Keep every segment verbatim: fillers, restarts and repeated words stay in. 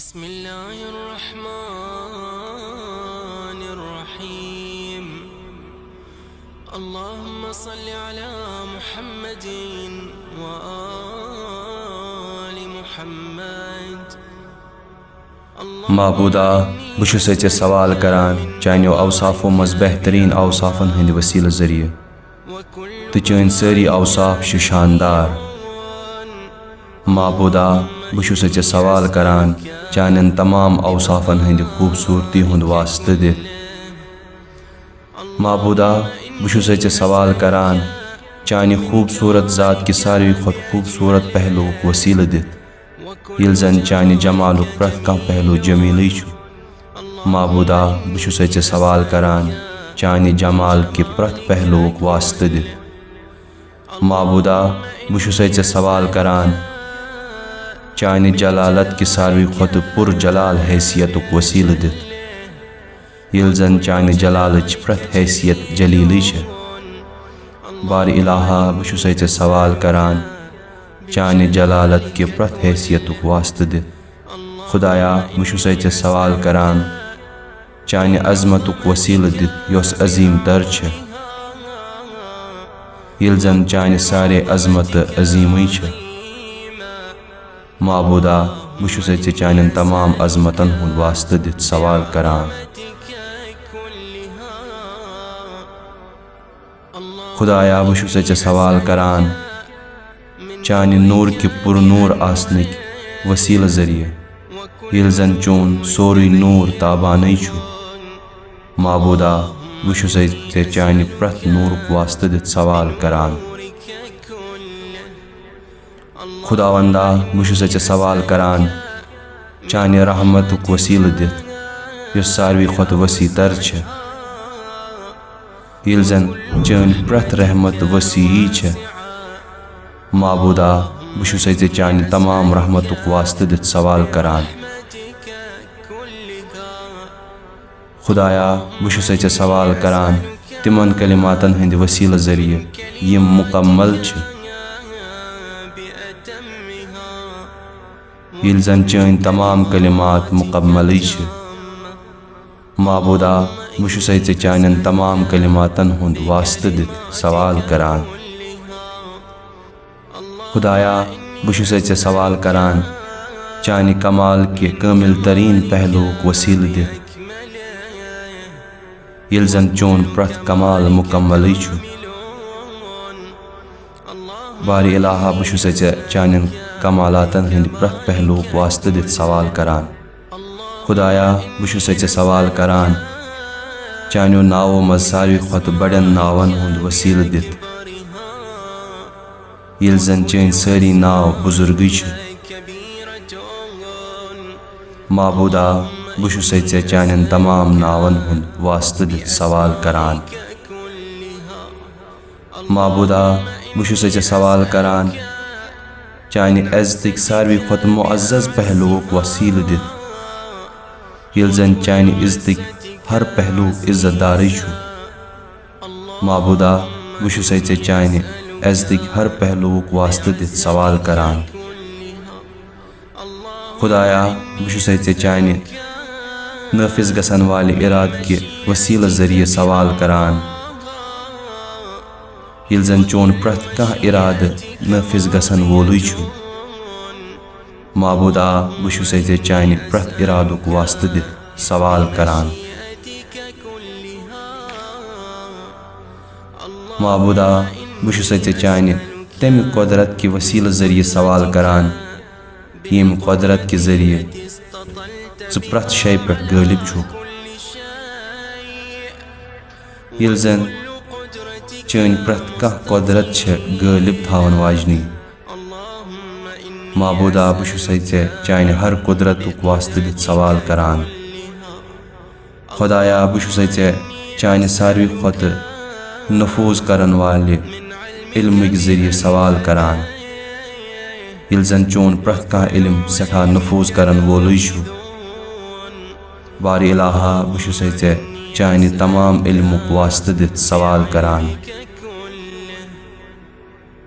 بسم الله الرحمن الرحيم. اللهم صل على محمد وآل محمد. معبودا، بہٕ چھُسے ژےٚ سوال کران، چانیو اوصافو منٛز بہتریٖن اوصافن ہٕنٛدِ وسیلہٕ ذٔریعہٕ، تہٕ چٲنۍ سٲری اوصاف چھِ شاندار۔ معبودا، بہٕ چھُسے ژےٚ سوال کران، چانٮ۪ن تمام اوصافن ہٕنٛدِ خوٗبصوٗرتی ہُنٛد واسطہٕ دِتھ۔ معبودا، بہٕ چھُسے ژےٚ سوال کران، چانہِ خوٗبصوٗرت ذات کہِ ساروی کھۄتہٕ خوٗبصوٗرت پہلوُک وسیلہٕ دِتھ، ییٚلہِ زن چانہِ جمالُک پرٛٮ۪تھ کانٛہہ پہلو جمیٖلٕے چھُ۔ معبودا، بہٕ چھُسے ژےٚ سوال کران، چانہِ جمال کہِ پرٛٮ۪تھ پہلوُک واسطہٕ دِتھ۔ معبودا، بہٕ چھُسے ژےٚ سوال کران، چانہِ جلالت کہِ ساروی کھۄتہٕ پُر جلال حیثیتُک وسیلہٕ دِتھ، ییٚلہِ زن چانہِ جلالٕچ پرٛٮ۪تھ حیثیت جلیلٕے چھےٚ۔ بار الٰہا، بہٕ چھُسے ژےٚ سوال کران، چانہِ جلالت کہِ پرٛٮ۪تھ حیثیتُک واسطہٕ دِتھ۔ خدایا، بہٕ چھُسے ژےٚ سوال کران، چانہِ عظمتُک وسیلہٕ دِتھ، یۄس عظیٖم تر چھےٚ، ییٚلہِ زن چانہِ سارے عظمتہٕ عظیٖمٕے چھےٚ۔ معبودا، بہٕ چھُسے ژےٚ چانٮ۪ن تمام عظمتن ہُنٛد واسطہٕ دِتھ سوال کران۔ خدایا، بہٕ چھُسے ژےٚ سوال کران، چانہِ نوٗر کہِ پُر نوٗر آسنٕکۍ وسیلہٕ ذٔریعہٕ، ییٚلہِ زن چون سورُے نوٗر تابانٕے چھُ۔ معبودا، بہٕ چھُسے ژےٚ چانہِ پرٛٮ۪تھ نوٗرُک واسطہٕ دِتھ سوال کران۔ خداوندا، بہٕ چھُسے ژےٚ سوال کران، چانہِ رحمتُک وسیلہٕ دِتھ، یۄس ساروی کھۄتہٕ وسیع تر چھےٚ، ییٚلہِ زن چٲنۍ پرٛٮ۪تھ رحمت وسیعی چھےٚ۔ معبودا، بہٕ چھُسے ژےٚ چانہِ تمام رحمتُک واسطہٕ دِتھ سوال کران۔ خدایا، بہٕ چھُسے ژےٚ سوال کران تِمن کلماتن ہٕنٛدِ وسیلہٕ ذٔریعہٕ، یِم مکمل چھِ، ییٚلہِ زن چٲنۍ تمام کلمات مکملٕے چھِ۔ معبودا، بہٕ چھُسے ژےٚ چانٮ۪ن تمام کلماتن ہُنٛد واسطہٕ دِتھ سوال کران۔ خدایا، بہٕ چھُسے ژےٚ سوال کران، چانہِ کمال کہِ کٲمل تریٖن پہلوُک وسیلہٕ دِتھ، ییٚلہِ زن چون پرٛٮ۪تھ کمال مکملٕے چھُ۔ بار الٰہا، بہٕ چھُسے ژےٚ چانٮ۪ن کمالاتن ہٕنٛدِ پرٛٮ۪تھ پہلوُک واسطہٕ دِتھ سوال کران۔ خدایا، بہٕ چھُسے ژےٚ سوال کران، چانیو ناوو منٛز ساروی کھۄتہٕ بڑٮ۪ن ناون ہُنٛد وسیلہٕ دِتھ، ییٚلہِ زن چٲنۍ سٲری ناو بُزرگٕے چھِ۔ معبودا، بہٕ چھُسے ژےٚ چانٮ۪ن تمام ناون ہُنٛد واسطہٕ دِتھ سوال کران۔ معبودا، بہٕ چھُسے ژےٚ سوال کران، چانہِ عزتٕکۍ ساروی کھۄتہٕ معزز پہلوُک وسیلہٕ دِتھ، ییٚلہِ زن چانہِ عزتٕکۍ ہر پہلوُک عزت دارٕے چھُ۔ معبودا، بہٕ چھُسے ژےٚ چانہِ عزتٕکۍ ہر پہلوُک واسطہٕ دِتھ سوال کران۔ خدایا، بہٕ چھُسے ژےٚ چانہِ نٲفِذ گژھن والہِ ارادٕ کہِ وسیلہٕ ذٔریعہٕ سوال کران، ییٚلہِ زن چون پرٛٮ۪تھ کانٛہہ ارادٕ نٲفِذ گژھن وولُے چھُ۔ معبودا، بہٕ چھُسے ژےٚ چانہِ پرٛٮ۪تھ ارادُک واسطہٕ دِتھ سوال کران۔ معبودا، بہٕ چھُسے ژےٚ چانہِ تمہِ قۄدرت کہِ وسیلہٕ ذٔریعہٕ سوال کران، ییٚمہِ قۄدرت کہِ ذٔریعہٕ ژٕ پرٛٮ۪تھ شے پٮ۪ٹھ غٲلب چھُکھ۔ ییٚلہِ زن چٲنۍ پرٛٮ۪تھ کانٛہہ قۄدرت چھےٚ غٲلب تھاون واجنی۔ معبودا، بہٕ چھُسے ژےٚ چانہِ ہر قۄدرتُک واسطہٕ دِتھ سوال کران۔ خدایا، بہٕ چھُسے ژےٚ چانہِ ساروی کھۄتہٕ نفوذ کرن والہِ علمٕکۍ ذٔریعہٕ سوال کران، ییٚلہِ زن چون پرٛٮ۪تھ کانٛہہ علم سٮ۪ٹھاہ نفوذ کرن وولُے چھُ۔ بار الٰہا، بہٕ چھُسے ژےٚ چانہِ تمام علمُک واسطہٕ دِتھ سوال کران۔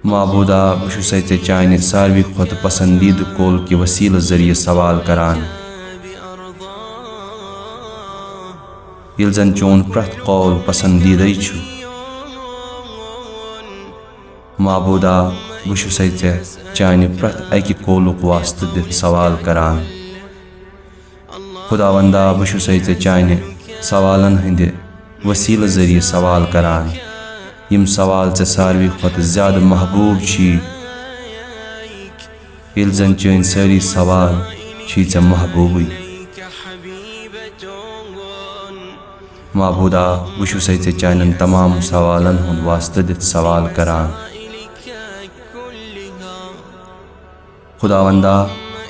معبودا، بہٕ چھُسے ژےٚ چانہِ ساروی کھۄتہٕ پسندیدٕ قول کہِ وسیلہٕ ذٔریعہٕ سوال کران، ییٚلہِ زن چون پرٛٮ۪تھ قول پسندیدٕے چھُ۔ معبودا، بہٕ چھُسے ژےٚ چانہِ پرٛٮ۪تھ اکہِ قولُک واسطہٕ دِتھ سوال کران۔ خداوندا، بہٕ چھُسے ژےٚ چانہِ سوالن ہٕنٛدِ وسیلہٕ ذٔریعہٕ سوال کران، یِم سوال ژےٚ ساروی کھۄتہٕ زیادٕ محبوب چھی، ییٚلہِ زن چٲنۍ سٲری سوال چھی ژےٚ محبوبٕے۔ معبودا، بہٕ چھُسے ژےٚ چانٮ۪ن تمام سوالن ہُنٛد واسطہٕ دِتھ سوال کران۔ خداوندا،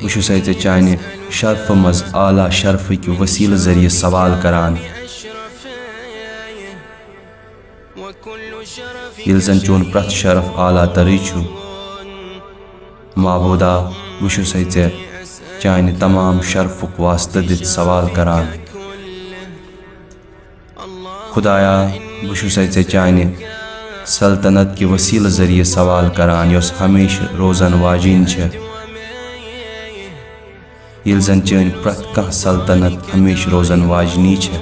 بہٕ چھُسے ژےٚ چانہِ شرفہٕ منٛز اعلیٰ شرفٕکۍ وسیلہٕ ذٔریعہٕ سوال کران، ییٚلہِ زن چون پرٛٮ۪تھ شرف اعلیٰ ترٕے چھُ۔ معبودا، بہٕ چھُسے ژےٚ چانہِ تمام شرفُک واسطہٕ دِتھ سوال کران۔ خدایا، بہٕ چھُسے ژےٚ چانہِ سلطنت کہِ وسیلہٕ ذٔریعہٕ سوال کران، یۄس ہمیشہٕ روزن واجِنۍ چھےٚ، ییٚلہِ زن چٲنۍ پرٛٮ۪تھ کانٛہہ سلطنت ہمیشہٕ روزن واجنی چھےٚ۔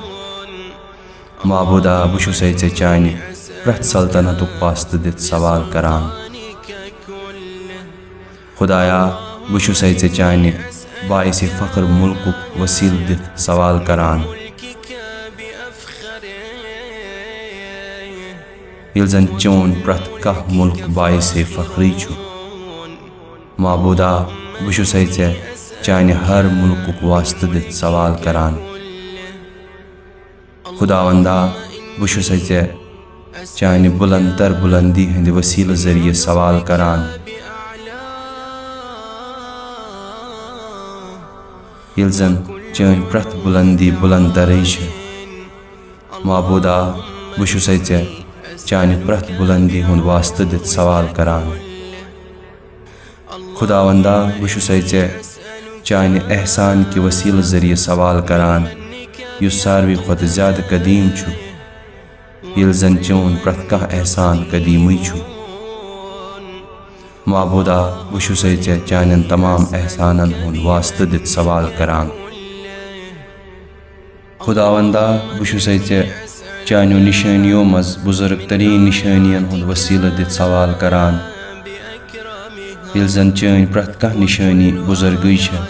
معبودا، بہٕ چھُسے ژےٚ چانہِ پرٛٮ۪تھ سلطنتُک واسطہٕ دِتھ سوال کران۔ خدایا، بہٕ چھُسے ژےٚ چانہِ باعث فخر مُلکُک وسیلہٕ دِتھ سوال کران، ییٚلہِ زن چون پرٛٮ۪تھ کانٛہہ مُلک باعث فخرٕے چھُ۔ معبودا، بہٕ چھُسے ژےٚ چانہِ ہر مُلکُک واسطہٕ دِتھ سوال کران۔ خداوندا، بہٕ چھُسے ژےٚ چانہِ بُلند تر بُلندی ہٕنٛدِ وسیلہٕ ذٔریعہٕ سوال کران، ییٚلہِ زن چٲنۍ پرٛٮ۪تھ بُلندی بُلند ترٕے چھِ۔ معبودا، بہٕ چھُسے ژےٚ چانہِ پرٛٮ۪تھ بُلندی ہُنٛد واسطہٕ دِتھ سوال کران۔ خداوندا، بہٕ چھُسے ژےٚ چانہِ احسان کہِ وسیلہٕ ذٔریعہٕ سوال کران، یُس ساروی کھۄتہٕ زیادٕ قدیٖم چھُ، ییٚلہِ زن چون پرٛٮ۪تھ کانٛہہ احسان قدیٖمٕے چھُ۔ معبودا، بہٕ چھُسے ژےٚ چانٮ۪ن تمام احسانن ہُنٛد واسطہٕ دِتھ سوال کران۔ خداوندا، بہٕ چھُسے ژےٚ چانیو نِشٲنیو منٛز بُزرگ تریٖن نِشٲنین ہُنٛد وسیلہٕ دِتھ سوال کران، ییٚلہِ زن چٲنۍ پرٛٮ۪تھ کانٛہہ نِشٲنی بُزرگٕے چھےٚ۔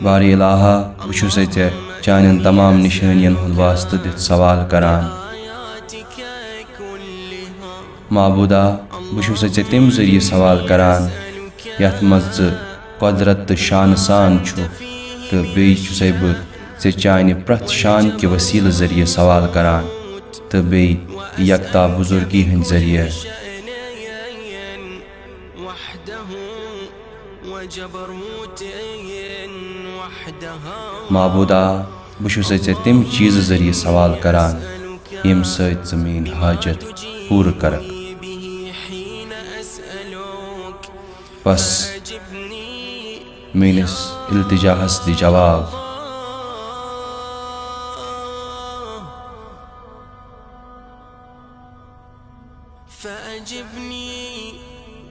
بارِ الٰہا، بہٕ چھُسے ژےٚ چانٮ۪ن تمام نِشٲنین ہُنٛد واسطہٕ دِتھ سوال کران۔ معبودا، بہٕ چھُسے ژےٚ تَمہِ ذٔریعہٕ سوال کران، یَتھ منٛز ژٕ قۄدرت تہٕ شانہٕ سان چھُکھ، تہٕ بیٚیہِ چھُسے بہٕ ژےٚ چانہِ پرٛٮ۪تھ شان کہِ وسیلہٕ ذٔریعہٕ سوال کران، تہٕ بیٚیہِ یکتا بُزرگی ہٕنٛدِ ذٔریعہٕ۔ معبودا، بہٕ چھُسے ژےٚ تَمہِ چیٖزٕ ذٔریعہٕ سوال کران، ییٚمہِ سۭتۍ ژٕ میٛٲنۍ حاجت پوٗرٕ کرکھ۔ بس، میٛٲنِس التجاہس دِ جواب۔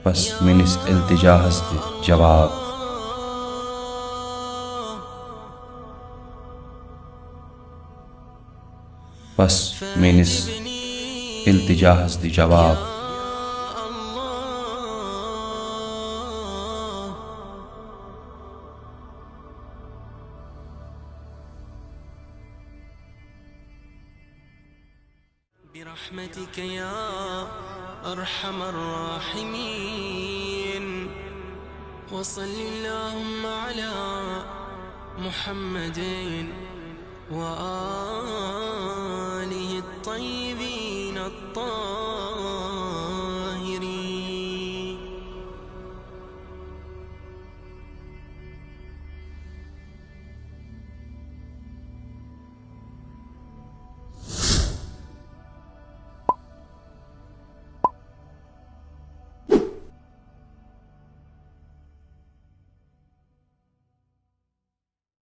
بس، میٛٲنِس التجاہس دِ جواب۔ بس، میٛٲنِس التجاہس دِ جواب۔ برحمتك يا أرحم الراحمين. وصل اللهم على محمد وآله الطيبين الطاهرين.